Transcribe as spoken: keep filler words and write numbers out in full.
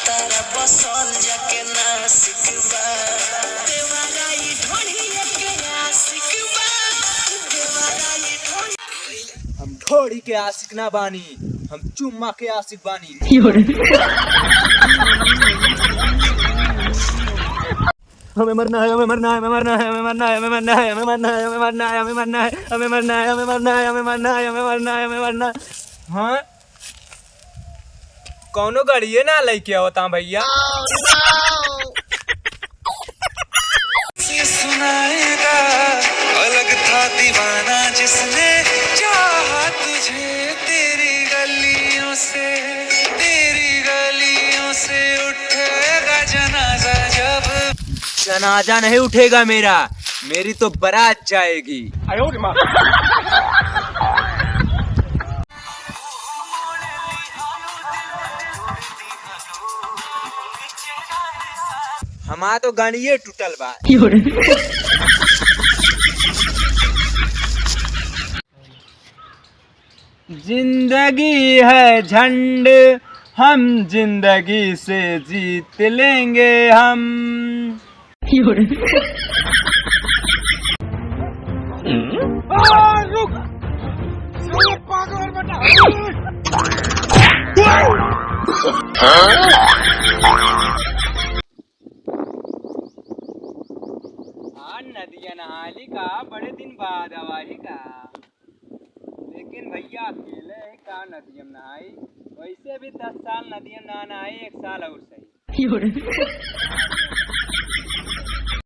तारा बसल जाके नासिक बा, देवारा ई ढोढ़िया के आशिक बा, देवारा ई ढोढ़ी। हम ढोढ़ी के आशिक ना बानी, हम चुम्मा के आशिक बानी। हमें मरना है, हमें मरना है, हमें मरना है, हमें मरना है, हमें मरना है। हाँ? कौनो गाड़िए ना लेके आवता भैया। से सुनाएगा, अलग था दीवाना जिसने चाहा तुझे, तेरी गलियों से, तेरी गलियों से उठेगा जनाजा जब। जनाजा नहीं उठेगा मेरा, मेरी तो बारात जाएगी। हमार तो गाड़िए टूटल बा। जिंदगी है झंड, हम जिंदगी से जीत लेंगे हम। आज नदिया नहाली का, बड़े दिन बाद आवाली का। लेकिन भैया अकेले ही का नदिया में नहाई, वैसे भी दस साल नदिया में ना नहाई, एक साल और सही।